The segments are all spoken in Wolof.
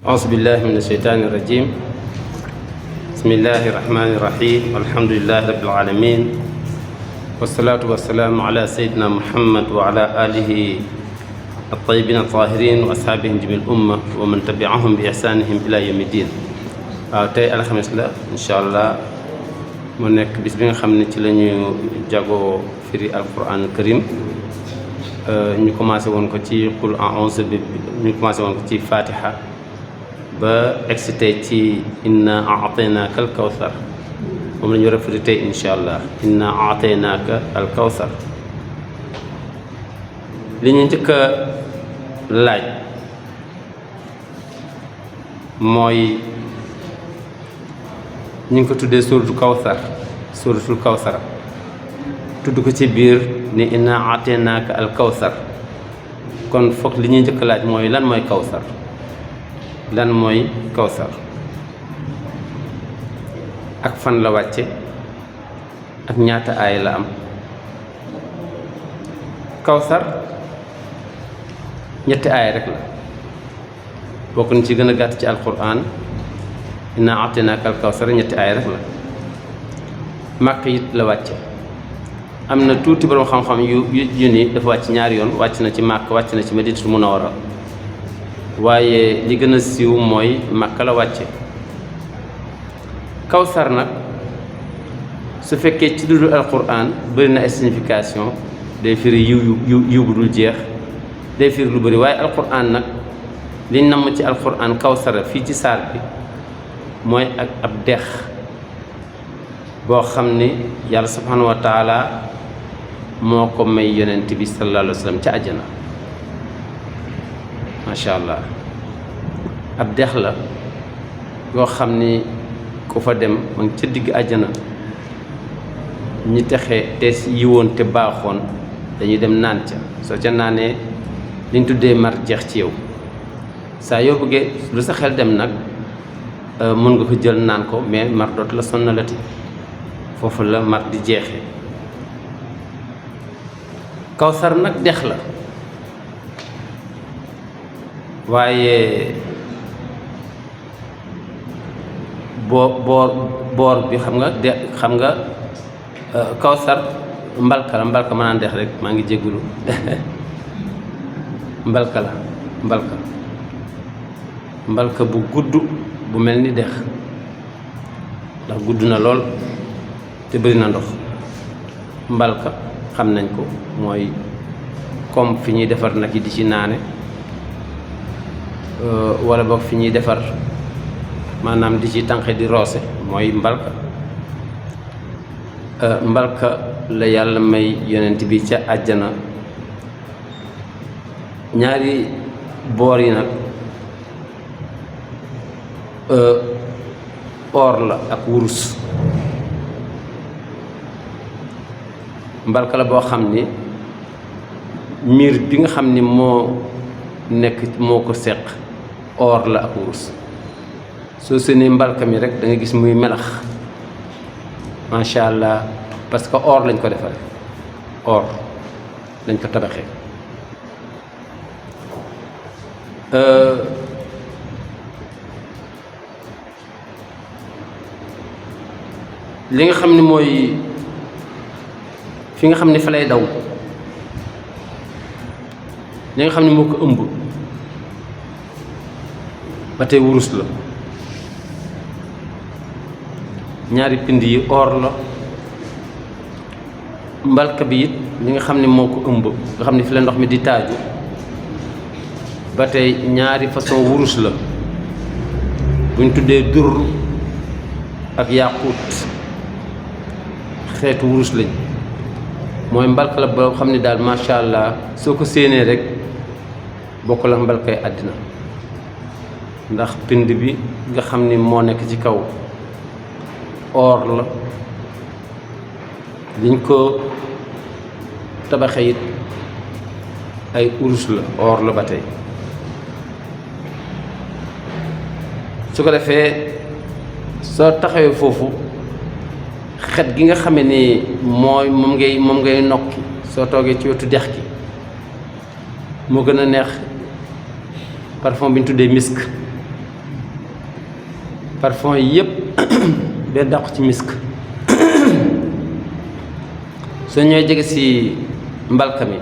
أعوذ بالله من الشيطان الرجيم. بسم الله الرحمن الرحيم. والحمد لله رب العالمين، والصلاة والسلام على سيدنا محمد وعلى آله الطيبين الطاهرين وأصحابهم جميع الأمة ومن تبعهم بإحسانهم إلى يوم الدين. tey alxames la incha allah mu nekk bis bi nga xam ne ci la ñu jagoo firi alquran karim. ñu commencé woon ko ci qul a'uuzu bi ñu commencé woon ko ci fatiha ba excité ci inna a'taynaaka al kawsar, moom la ñu refiri tey incha allah. inna a'taynaaka al kawsar. li ñu njëkk a laaj mooy ñu ngi ko tuddee suratul kawsar tudd ko ci biir ni inna a'taynaaka al kawsar. kon foog li ñuy njëkk a laaj mooy lan mooy kawsar. lan mooy kawsar ak fan la wàcce ak ñaata aay la am. kawsar ñetti aay rek la, bokk na ci gën a gàtt ci alquran. inna a'taynaaka al kawsar ñetti aay rek la. màkk it la wàcce. am na tuuti borom xam-xam yu ni dafa wàcc ñaari yoon, wàcc na ci màkk, wàcc na ci madinatul munawwara, waaye li gën a siiw mooy màkka la wàcce. kawsar nag su fekkee ci dudul alquran bëri na ay signification, day firi yiw bu dul jeex, day firi lu bëri. waaye alquran nag liñ namm ci alquran kawsara fii ci saar bi mooy ak ab dex boo xam ni yàlla subhanahu wa taala moo ko may yonent bi sallallahu alayhi wa sallam ca àjjana. macha allah, ab dex la yoo xam ni ku fa dem ma ngi ca digg àjjana. ñi texe te yiwoon te baaxoon dañuy dem naan ca. soo ca naanee liñ tuddee mar jeex ci yow. saa yoo bëggee lu sa xel dem nag mën nga ko jël naan ko, mais mar dootu la sonnalati. foofu la mar di jeexee. kawsar nag dex la, waaye boor bi xam nga kawsar mbalka la. mbalka ma naan dex rek, maa ngi jéggulu mbalka la. mbalka bu gudd bu mel ni dex, ndax gudd na lool te bëri na ndox. mbalka xam nañ ko, mooy comme fi ñuy defar nag yi di ci naane, wala boog fi ñuy defar maanaam di ci tànqe di roose, mooy mbalka. mbalka la yàlla may yonent bi ca àjjana. ñaari boor yi nag or la ak wurus. mbalka la boo xam ni miir bi nga xam ni moo ko seq or la ak wurus. soo seenee mbalka mi rek da nga gis muy melax, macha allah, parce que or lañ ko defaree, or lañ ko tabaxee. li nga xam ni mooy fi nga xam ni fa lay daw, li nga xam ni moo ko ëmb ba tey wurus la. ñaari pind yi or la. mbalka bi it li nga xam ni moo ko ëmb, nga xam ni fi la ndox mi di taaju, ba tey ñaari façon wurus la. buñ tuddee dur ak yaaquut, xeetu wurus lañ. mooy mbalka la boo xam ni daal macha allah soo ko séenee rek bokk la mbalkay àddina, ndax pind bi nga xam ni moo nekk ci kaw or la. liñ ko tabaxee it ay urus la, or la ba tey. su ko defee soo taxawee foofu, xet gi nga xamee ni moom ngay nokki soo toogee ci wetu dex gi moo gën a neex parfum bi ñu tuddee misk. parfum yi yëpp benn dàqu ci misk soo ñëwee jege si mbalka mi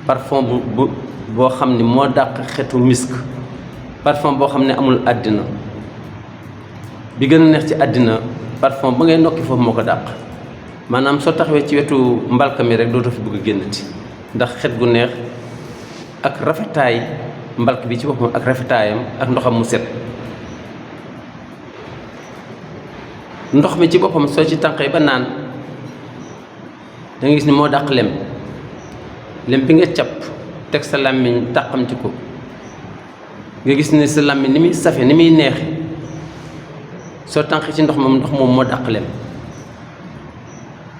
parfum boo xam ni moo dàq xetu misk, parfum boo xam ne amul àddina, bi gën a neex ci àddina parfum ba ngay nokki foofu moo ko dàq. maanaam soo taxawee ci wetu mbalka mi rek dootoo fi bëgg a génnati ndax xet gu neex ak rafetaay mbalk bi ci boppam ak rafetaayam ak ndoxam mu set. ndox mi ci boppam soo ci tànqee ba naan da nga gis ni moo dàq lem bi nga capp teg sa làmmiñ tàqam ci ko nga gis ni sa làmmiñ ni muy safe ni muy neexe soo tànqee ci ndox moom moo dàq lem.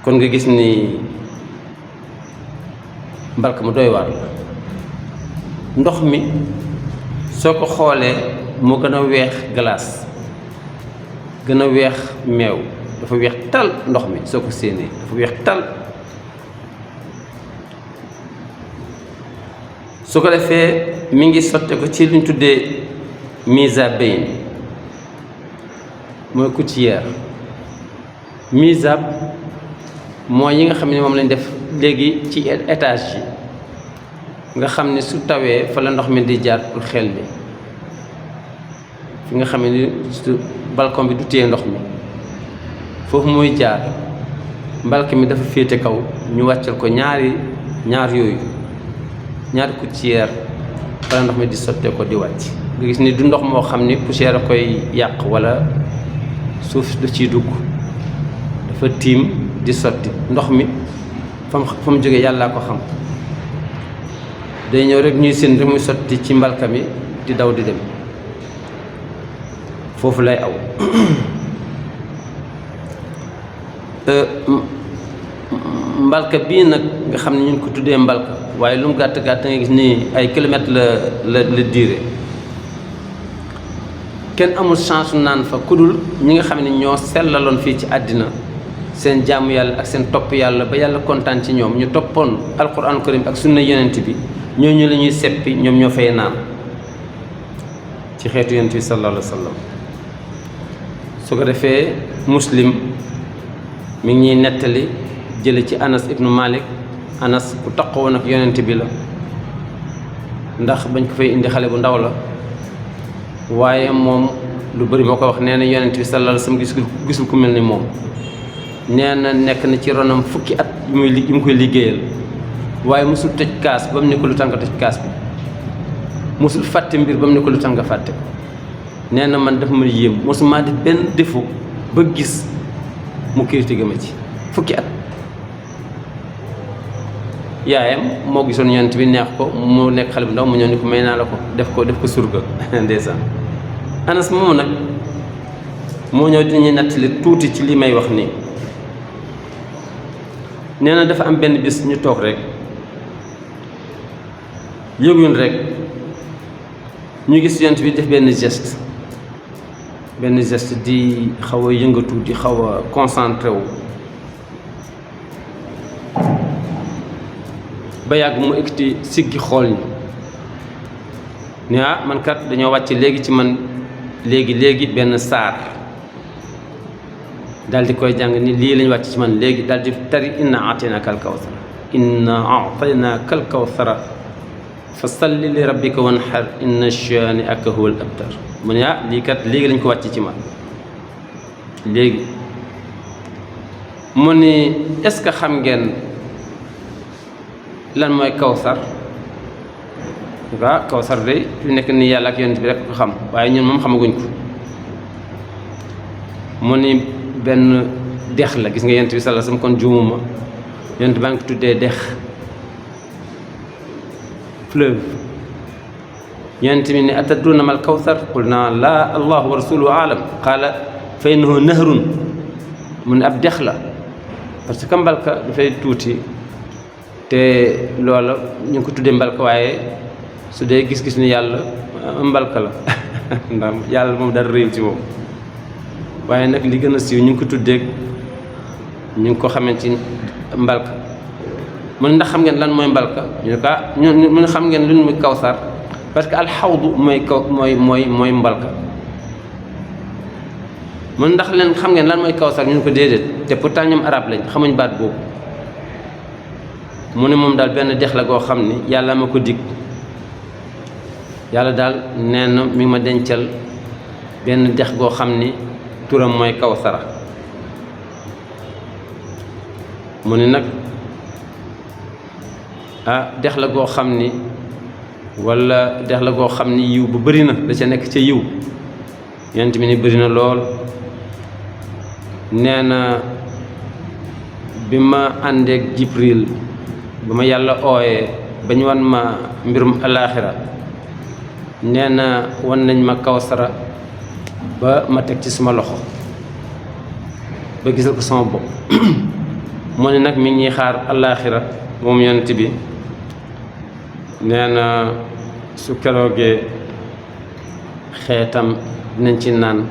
kon nga gis ni mbalka mu doy waar la. ndox mi soo ko xoolee moo gën a weex glace, gën a weex meew, dafa weex tal. ndox mi soo ko séenee dafa weex tal. su ko defee mi ngi sotte ko ci luñ tuddee mizabayn, mooy cuillère. mizab mooy yi nga xam ne moom lañ def léegi ci étage yi nga xam ne su tawee fa la ndox mi di jaar pour xel bi, fi nga xam ne su balcon bi du téye ndox mi foofu muy jaar. mbalka mi dafa féete kaw ñu wàccal ko ñaar yooyu, ñaari cuillère fa la ndox mi di sottee ko di wàcc. nga gis ni du ndox moo xam ni poussière a koy yàq wala suuf da ciy dugg, dafa tiim di sotti. ndox mi fa mu jógee yàllaa ko xam, day ñëw rek ñuy seen rek muy sotti ci mbalka mi di daw di dem, foofu lay aw. mbalka bii nag nga xam ne ñu ngi ko tuddee mbalka, waaye lu mu gàtt gàtt nga gis ni ay kilomètres la diire. kenn amul chance naan fa kudul ñi nga xam ne ñoo sellaloon fii ci àddina seen jaamu yàlla ak seen topp yàlla ba yàlla kontaan ci ñoom, ñu toppoon alquran karim ak sunna yonent bi, ñooñu la ñuy seppi, ñoom ñoo fay naan ci xeetu yonent bi sallallahu alayhi wa sallam. su ko defee muslim mi ngi ñuy nettali jële ci Anas ibnu Malik. Anas ku taqoon ak yonent bi la, ndax bañ ko fay indi xale bu ndaw la, waaye moom lu bëri moo ko wax. nee na yonent bi sallallahu alayhi wa sallam gisul ku mel ni moom. nee na nekk na ci ronam fukki at yu mu koy liggéeyal, waaye mosul tëj kaas ba mu ne ko lu tax nga tëj kaas bi, mosul fàtte mbir ba mu ne ko lu tax nga fàtte ko. nee na man dafa ma yéem, mosuma def benn défaut ba gis mu critiqué ma ci fukki at. yaayam moo gisoon yonent bi neex ko, mu nekk xale bu ndaw mu ñëw ni ko may naa la ko, def ko surga. ndeysaan. Anas moomu nag moo ñëw dinañuy nattali tuuti ci li may wax nii. nee na dafa am benn bis ñu toog rek yëguñ rek ñu gis yonent bi def benn geste di xaw a yëngatu, di xaw a concentré wu ba yàgg mu ekkati siggi xool ñu ne man kat dañoo wàcc léegi ci man léegi benn saar, daal di koy jàng ni lii lañ wàcc ci man léegi, daal di tari inna a'taynaka al-kawsara fa salli li rabbika wanhar inna shani'aka huwal abtar. mu ne lii kat léegi lañ ko wàcc ci man léegi. mu ni est-ce que xam ngeen lan mooy kawsar? waaw kawsar de fi nekk ni yàlla ak yonent bi rek ko xam, waaye ñun moom xamaguñ ko. mu ni benn dex la, gis nga yonent bi sallallahu alayhi wasallam kon juumuma, yonent baa ngi ko tuddee dex, fleuve. yonent bi ne atadruuna mal kawsar? qulnaa laa allahu wa rasuluhu aalam. qaala fa innahu nahrun, mu ne ab dex la, parce que mbalka dafay tuuti te loola ñu ngi ko tuddee mbalka, waaye su dee gis-gis ni yàlla mbalka la ndax yàlla moom dara réew ci moom. waaye nag li gën a siiw ñu ngi ko tuddee, ñu ngi ko xamee ci mbalka. mu ne ndax xam ngeen lan mooy mbalka? ñu ne ko mu ne xam ngeen lu muy kawsar? parce que alxawdu mooy mbalka. mun ndax leen xam ngeen lan mooy kawsar ñu ko déedéet te pourtant ñoom arab lañ xamuñ baat boobu mu ne moom daal benn dex la goo xam ni yàlla ma ko dig yàlla daal nee na mi ngi ma dencal benn dex goo xam ni turam mooy kawsara mu ni nag dex la goo xam ni walla dex la goo xam ni yiw bu bëri na da ca nekk ca yiw yonent bi ni bëri na lool nee na bi ma àndeek Jibril ba ma yàlla ooyee ba ñu wan ma mbirum alaaxira nee na wan nañ ma kawsara ba ma teg ci suma loxo ba gisal ko sama bopp mu ne nag mi ngi ñuy xaar alaaxira moom yonent bi nee na su keroogee xeetam dinañ ci naan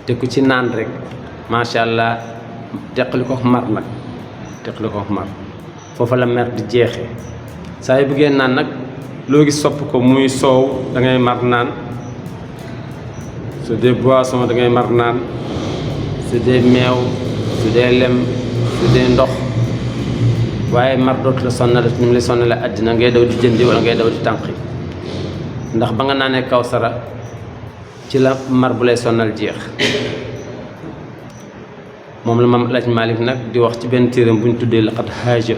te ku ci naan rek macha allah teqali ko mar nag teqali ko mar foofa la mer di jeexee saa yu bëggee naan nag loo gis sopp ko muy soow da ngay mar naan su dee boisson da ngay mar naan su dee meew su dee lem su dee ndox waaye mar dootu la sonnal ni mu lay sonnale àddina ngay daw di jëndi wala ngay daw di tànqi ndax ba nga naanee kawsara ci la mar bu lay sonnal jeex moom la Maam Alaaji Malick nag di wax ci benn téeram bu ñu tuddee laqad haaja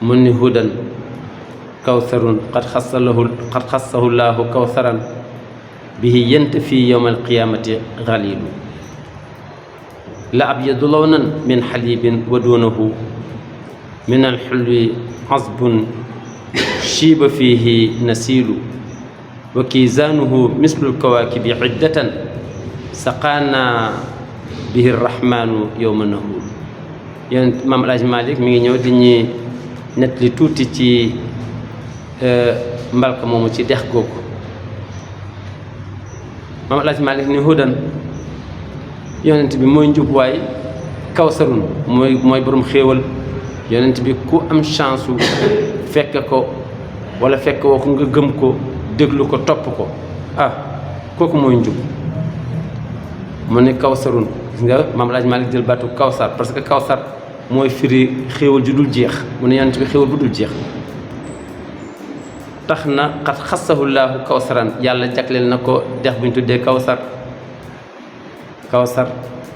mun ni hudan kawsarun qad xassahu llaahu kawsaran bihi yantafi yowma alqiyamati xalilu la abyadu lawnan min xalibin wa duunahu min alxulwi asbun shiiba fihi nasiilu wa kiizaanuhu mislu lkawaakibi iddatan saqaana bihi rrahmaanu yowma nahuul yéen Maam Alaaji Malick mi ngi ñëw di ñuy nettali tuuti ci mbalka moomu ci dex googu Maam Alaaji Malick ni hudan yonent bi mooy njubwaay kawsarun mooy borom xéewal yonent bi ku am chance su fekk ko wala fekk woo ko nga gëm ko déglu ko topp ko kooku mooy njub mu ne kawsarun gis nga Maam Alaaji Malick jël baatu kawsar parce que kawsar mooy firi xéewal ju dul jeex mu ne yonent bi xéewal bu dul jeex tax na xat xassahu llaahu kawsaran yàlla jagleel na ko dex bu ñu tuddee kawsar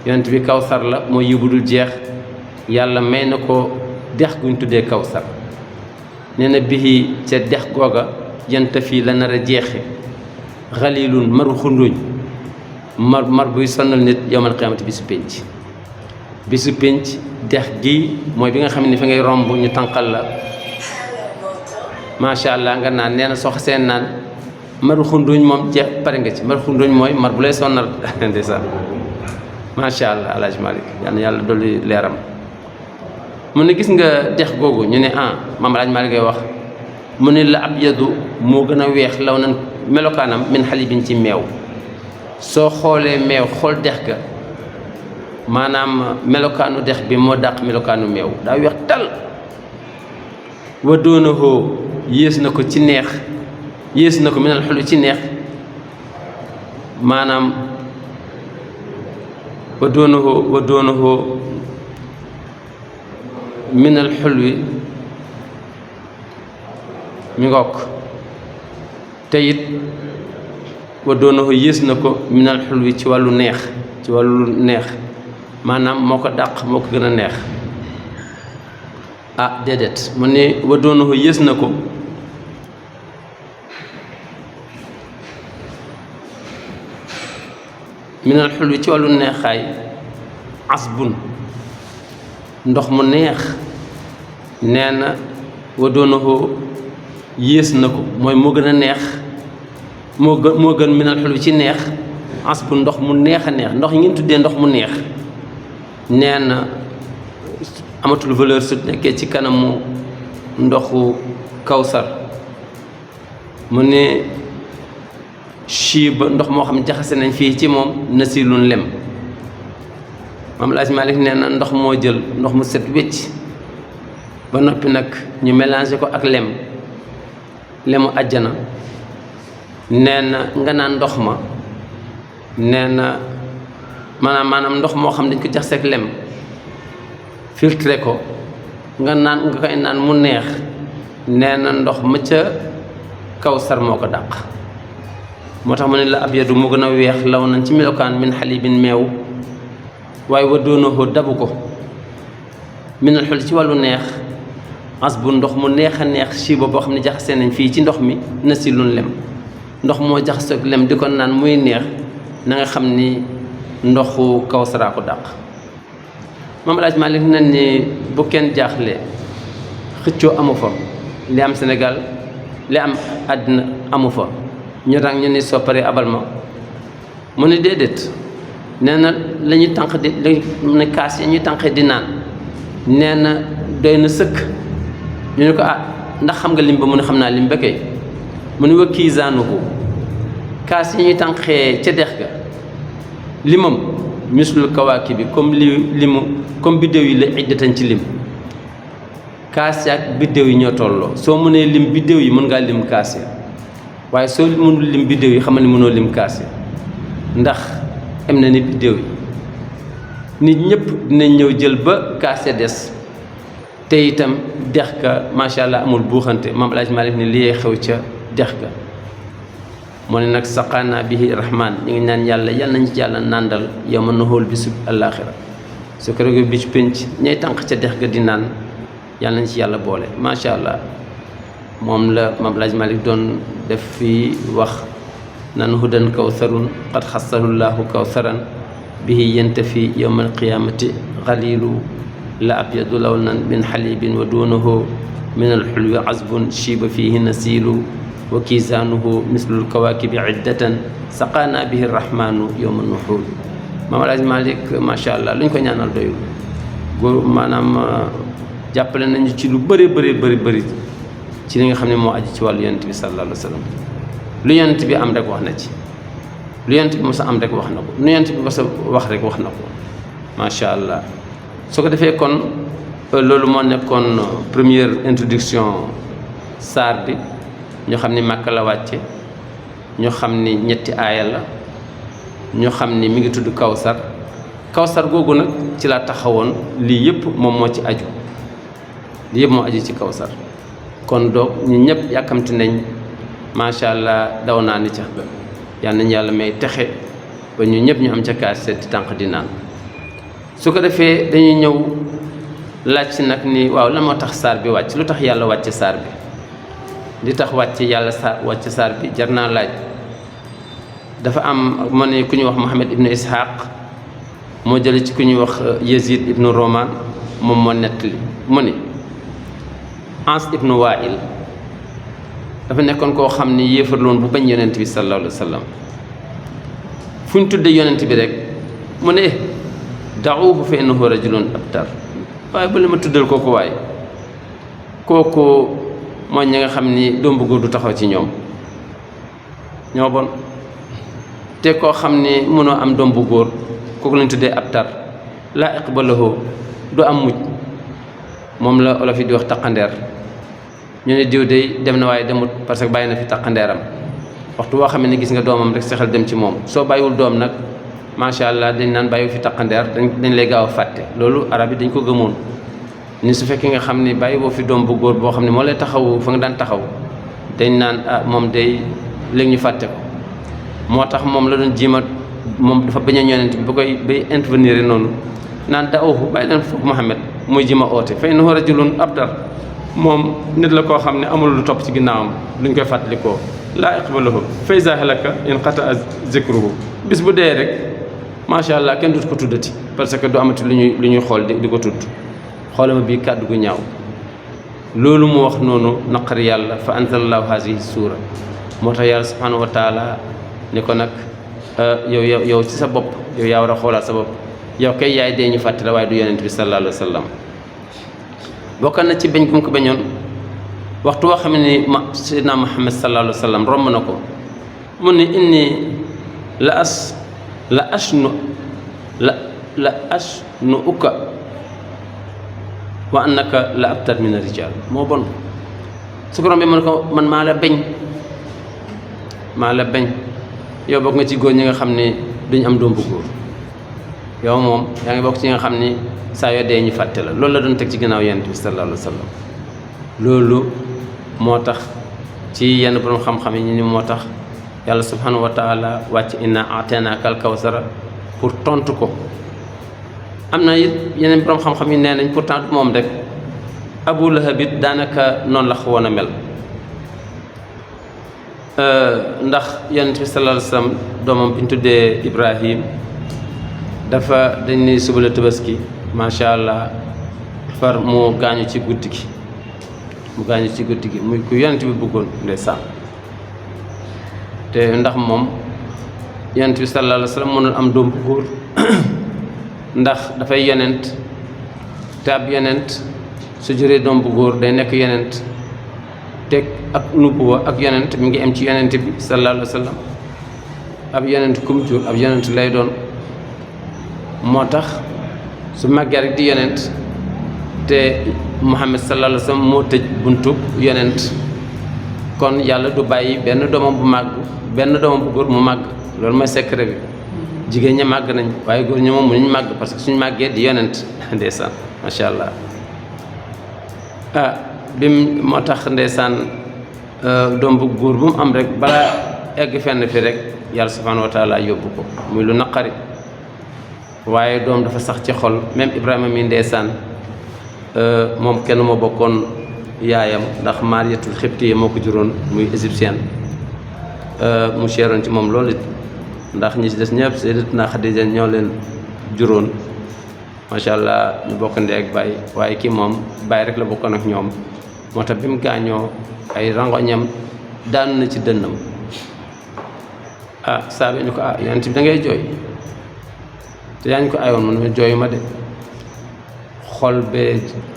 yonent bi kawsar la mooy yiw bu dul jeex yàlla may na ko dex gu ñu tuddee kawsar nee na bihi ca dex googa jant fii la nar a jeexe xalilun maru xunduñ mar buy sonnal nit yowmal qiyaamati bisu pénc dex gi mooy bi nga xam ne fi ngay romb ñu tànqal la macha allah nga naan nee na soo xasee naan maru xunduñ moom jeex pare nga ci maru xunduñ mooy mar bu lay sonnal ndeysaan macha allah Alaaji Malick yal na yàlla dolli leeram mu ne gis nga dex googu ñu ne Maam Alaaji Malick ngay wax mu ne la ab yadu moo gën a weex law nan melokaanam min xalibin ci meew soo xoolee meew xool dex ga maanaam melokaanu dex bi moo dàq melokaanu meew daa weex tal wa doonahoo yées na ko ci neex yées na ko minal xulu ci neex maanaam wa doonahoo minal xulwi mi ngokk te it wa doonahoo yées na ko minal xulwi ci wàllu neex maanaam moo ko dàq moo ko gën a neex déedéet mu ne wa doonahoo yées na ko minal xulwi ci wàllu neexaay asbun ndox mu neex nee na wa doonahoo yées na ko mooy moo gën a neex moo gën minal xulwi ci neex asbun ndox mu neex a neex ndox yi ngeen tuddee ndox mu neex nee na amatul valeur su nekkee ci kanamu ndoxu kawsar mu ne ba ndox moo xam jaxase nañ fii ci moom nasilun lem Maam Alaaji Malick nee na ndox moo jël ndox mu set wécc ba noppi nag ñu mélangé ko ak lemu àjjana nee na nga naan ndox ma nee na maanaam ndox moo xam dañ ko jaxaseeg lem filtré ko nga koy naan mu neex nee na ndox ma ca Kawsar moo ko dàq. moo tax mu ne la abyadu mu gën a weex law nañ ci melokaan min xalibin meew waaye wa doonahoo dabu ko minal xul ci wàllu neex as bu ndox mu neex a neex siiba boo xam ne jaxasee nañ fii ci ndox mi na si lun lem ndox moo jaxaseeg lem di ko naan muy neex na nga xam ni ndoxu Kawsara ko dàq. Maam El Hadj Malick nañ ni bu kenn jaaxle xëccoo amu fa li am Sénégal li am àddina amu fa ñu tax ñu ni soo paree abal ma mu ne déedéet nee na la ñuy tànq di la ne kaas yi ñuy tànqee di naan nee na doy na sëkk. ñu ne ko ndax xam nga lim ba mu ne xam naa lim ba kay mu ne wa kiisaanuhu kaas yi ñuy tànqee ca dex ga limam mislul kawaaki bi comme biddéew yi la iddatan ci lim kaas yaak biddéew yi ñoo tolloo soo mënee lim biddéew yi mën ngaa lim kaas ya waaye soo mënul lim biddéew yi xamal ni mënoo lim kaas ya ndax am na ni biddéew yi nit ñëpp dinañ ñëw jël ba kaas ya des te itam dex ka macha allah amul buuxante. Maam El Hadj Malick ni liyee xew ca dex ga moo ne nag saqaana bihi rahman ñu ngi naan yàlla nañ ci yàlla nàndal yow mën na xool bisu àllaaxira su ko rek bi ci pénc ñay tànq ca dex ga di naan yàlla nañ ci yàlla boole macha allah. moom la Maam El Hadj Malick doon def fii wax nan hudan kawsarun qad xassahu llaahu kawsaran bihi yantafi yowma alqiyamati xalilu la abyadu lawnan min xalibin wa duunahu min alxulwi azbun shiiba fihi nasilu wa kiisaanuhu mislul kawaakibi iddatan saqaana bihi rahmanu yowma nuxuul. Maam El Hadj Malick macha allah lu ñu ko ñaanal doyul góor maanaam jàppale nañu ci lu bëri ci li nga xam ne moo aju ci wàllu yonent bi sallallahu alayhi wa sallam lu yonent bi am rek wax na ci lu yonent bi mos a am rek wax na ko lu yonent bi mos a wax rek wax na ko macha allah. su ko defee kon loolu moo nekkoon première introduction saar bi ñu xam ni Màkka la wàcce ñu xam ni ñetti aaya la ñu xam ni mi ngi tudd Kawsar googu nag ci laa taxawoon lii yëpp moom moo ci aju lii yëpp moo aju ci Kawsar kon donc ñu ñëpp yàkkamti nañ macha allah daw naa ni ca yal nañ yàlla may texe ba ñu ñëpp ñu am ca kaas seet di tànq di naan. su ko defee dañuy ñëw laaj si nag ni waaw lan moo tax saar bi wàcc lu tax yàlla wàcce saar bi li tax wàcce saar bi jar naa laaj. dafa am ma ne ku ñuy wax Muhammad ibnu Ishaq moo jële ci ku ñuy wax Yazid ibnu Roman moom moo nettali mu ni Ans ibnu Waa'il dafa nekkoon koo xam ni yéefar loon bu bañ yonent bi sallallahu alayhi wa sallam fu ñu tuddee yonent bi rek mu ne da'uuhu fa innahu rajulun abtar waaye bu la ma tuddal kooku waaye kooku mooy ñi nga xam ni doom bu góor du taxaw ci ñoom ñoo bon te koo xam ni mënoo am doom bu góor kooku lañ tuddee abtar laa iqbalahu du am mujj moom la olof yi di wax taqandeer ñu ne diw de dem na waaye demut parce que bàyyi na fi taqandeeram waxtu boo xam ne gis nga doomam rek sa xel dem ci moom soo bàyyiwul doom nag macha allah dañ naan bàyyiwu fi taqandeer dañ lay gaaw a fàtte loolu arab yi dañ ko gëmoon ni su fekkee nga xam ni bàyyi boo fi doom bu góor boo xam ne moo lay taxawu fa nga daan taxaw dañ naan moom day léegi ñu fàtte ko moo tax moom la doon jiima moom dafa bañ a yonent bi ba koy bay intervenir noonu naan da'uuhu bàyyi leen foofu Muhammad muy ji ma oote fa innahu rajulun abtar moom nit la koo xam ne amul lu topp ci ginnaawam luñ koy fàttalikoo laa iqbalahu fa izaa halaka inqata'a zikruhu bis bu dee rek macha allah kenn dut ko tuddati parce que du amati lu ñuy xool di ko tudd xoolama bii kàddu gu ñaaw loolu mu wax noonu naqari yàlla fa anzalallahu hazihi suura moo tax yàlla subhanahu wa taala ni ko nag yow ci sa bopp yow yaa war a xoolaat sa bopp yow kay yaay dee ñu fàtte la waaye du yonent bi sallallahu alayhi wa sallam bokk na ci bañ gu mu ko bañoon waxtu woo xam ne Seydina Muhammad sallallahu alayhi wa sallam romb na ko mu ne inni la ashnu uka wa annaka la abtar min ar-rijal moo bon su ko rombee mu ne ko man maa la bañ maa la bañ yow bokk nga ci góor ñi nga xam ne duñ am doom bu góor yow moom yaa ngi bokk ci nga xam ni saa yoo dee ñu fàtte la loolu la doon teg ci ginnaaw yonent bi sallallahu alayhi wa sallam loolu moo tax ci yenn borom xam-xam yi ñu ni moo tax yàlla subhanahu wa taala wàcc inna ateenaaka al kawsara pour tontu ko. am na it yeneen borom xam-xam yi nee nañ pourtant du moom rek Abu Lahab it daanaka noonu la xawoon a mel ndax yonent bi sallallahu alayhi wa sallam doomam bi ñu tuddee Ibrahim dafa dañ ni suba la Tabaski macha allah far mu gaañu ci guddi gi muy ku yonent bi bëggoon ndeysaan te ndax moom yonent bi sallallahu alayhi wa sallam mënul am doom bu góor ndax dafay yonent te ab yonent su juree doom bu góor day nekk yonent te ak nubuwa ak yonent mi ngi am ci yonent bi sallallahu alayhi wa sallam ab yonent kum jur ab yonent lay doon moo tax su màggee rek di yonent te Muhammad sallallahu alayhi wa sallam moo tëj buntu yonent kon yàlla du bàyyi benn doomam bu góor mu màgg loolu mooy secret bi jigéen ña màgg nañ waaye góor ñi moom mënuñ màgg parce que suñu màggee di yonent ndeysaan macha allah bim moo tax ndeysaan doom bu góor bu mu am rek balaa egg fenn fi rek yàlla subhanahu wa taala yóbbu ko muy lu naqari waaye doom dafa sax ci xol même Ibrahima mi ndeysaan moom kenn moo bokkoon yaayam ndax Maariyatul Xibti moo ko juróon muy égyptienne mu cheroon ci moom loolu it ndax ñi ci des ñëpp Sayyidatuna Xadija ñoo leen juróon macha allah ñu bokk ndey ak baay waaye kii moom baay rek la bokkoon ak ñoom moo tax bi mu gaañoo ay rangoñam daanu na ci dënnam saabi ñu ko yonent bi da ngay jooy te yaa ñu ko ayoon man ma jooyu ma de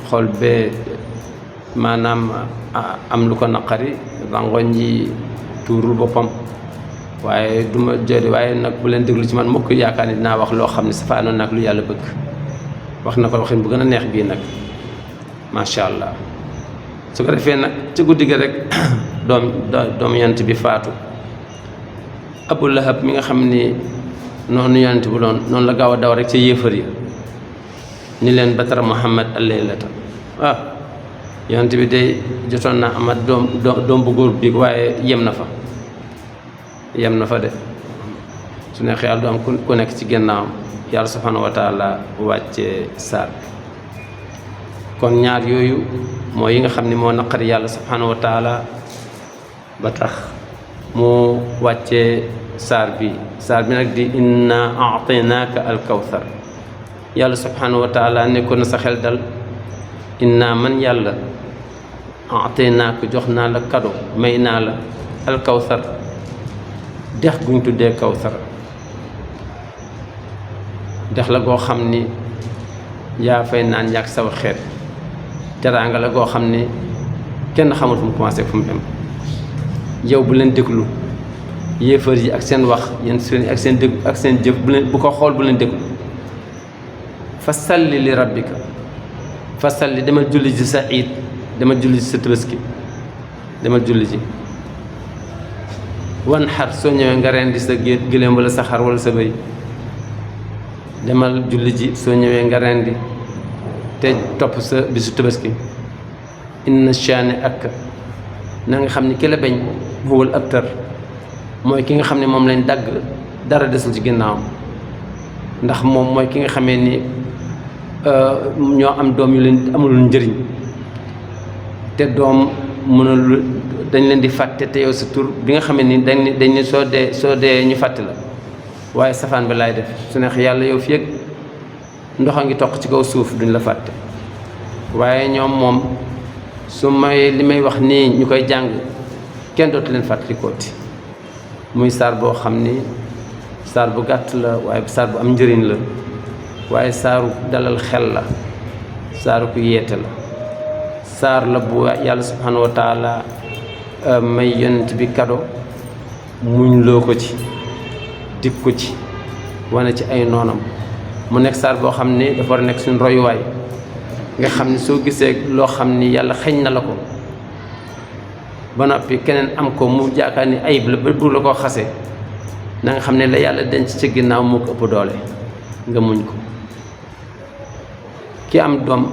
xol bee maanaam am lu ko naqari rangoñ yi tuurul boppam waaye du ma jooy waaye nag bu leen déglu ci man mukk yaakaar ni dinaa wax loo xam ne safaanoon nag lu yàlla bëgg wax na ko waxin bu gën a neex bii nag macha allah su ko defee nag ci guddi gi rek doom yonent bi faatu Abu Lahab mi nga xam ni noonu yonent bu doon noonu la gaaw a daw rek ca yéefar yi ni leen batara Muhammad al-laylata yonent bi day jotoon naa amat doom bu góor bi waaye yem na fa de su neexee yàlla du am ku nekk ci gannaawam yàlla subhanahu wa taala wàcce saar bi kon ñaar yooyu mooy yi nga xam ni moo naqari yàlla subhanahu wa taala ba tax mu wàcce saar bi nag di inna a'taynaaka al kawthar yàlla subhanahu wa taala nekkoon na sa xel dal inna man yàlla a'taynaaka jox naa la kado may naa la al kawthar dex guñ tuddee kawthar dex la goo xam ni yaa fay naan yàgg saw xeet teraanga la goo xam ni kenn xamul fu mu commencé fu mu dem yow bu leen déglu yéefar yi ak seen wax yéen ak seen déglu ak seen jëf bu ko xool bu leen déglu fa salli li rabbika fa salli demal julli ji sa iid demal julli ji sa tabaski demal julli ji wan xar soo ñëwee nga rendi sa gëléem wala sa xar wala sa bëy demal julli ji soo ñëwee nga rendi te topp sa bisu tabaski inna shaani ak na nga xam ni ki la bañ huwal abtar mooy ki nga xam ne moom lañ dagg dara desul ci ginnaawam ndax moom mooy ki nga xamee ni ñoo am doom yu leen amul njëriñ te doom mënul dañ leen di fàtte te yow sa tur bi nga xamee ni dañ ni soo dee ñu fàtte la waaye safaan bi laay def su neex yàlla yow fi ak ndox a ngi toq ci kaw suuf duñ la fàtte waaye ñoom moom li may wax nii ñu koy jàng kenn dootu leen fàttalikooti muy saar boo xam ni saar bu gàtt la waaye saar bu am njëriñ la waaye saaru dalal xel la saaru ku yeete la saar la bu yàlla subhanahu wa taala may yonent bi kado muñ loo ko ci dig ko ci wane ci ay noonam mu nekk saar boo xam ni dafa war a nekk suñu royuwaay nga xam ni soo gisee loo xam ni yàlla xeñ na la ko ba noppi keneen am ko mu jaakaar ni ayib la ba bu la koo xase na nga xam ne la yàlla denc ci ginnaaw moo ko ëpp doole nga muñ ko. ki am doom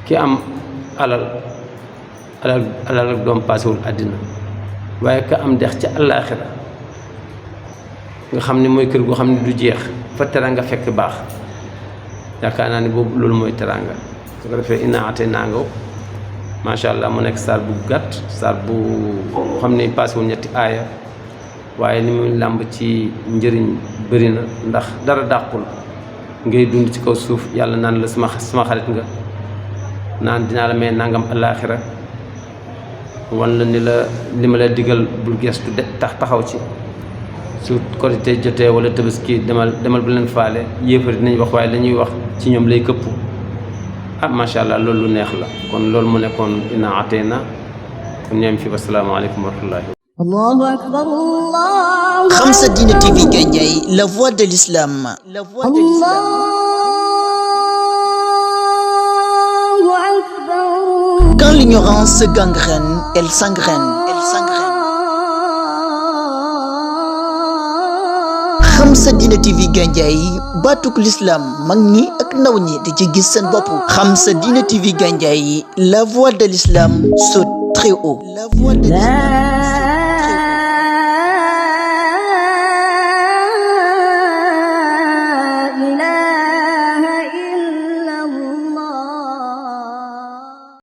ki am alal ak doom paasewul àddina waaye ka am dex ca àllaaxira nga xam ne mooy kër goo xam ne du jeex fa teranga fekk baax yaakaar naa ne boobu loolu mooy teranga su ko defee inna ataynaa nga macha allah mu nekk saar bu gàtt saar bu xam ne paasewul ñetti aaya waaye li muy làmb ci njëriñ bëri na ndax dara dàqul ngay dund ci kaw suuf yàlla naan la sama xarit nga naan dinaa la may nangam alaaxira wan la ni la li ma la digal bul gestu de taxaw ci su korité jotee wala tabaski demal bu leen faale yéefari dinañ wax waaye lañuy wax ci ñoom lay këpp macha allah loolu lu neex la kon loolu mu nekkoon inna atayna kon ñoom fi wasalaamaaleykum wa rahmatullahi. Allahu akbar Allah. Khamsa Dina TV Gandiaye, la voix de l'islam. Allahu akbar. Quand l'ignorance gangrène, elle s'engraine. Khamsa Dina TV Gandiaye, batuk l'islam mag ñi ak ndaw ñi di ci gis seen bopp. Khamsa Dina TV Gandiaye, la voix de l'islam saute très haut. La voix de l'islam.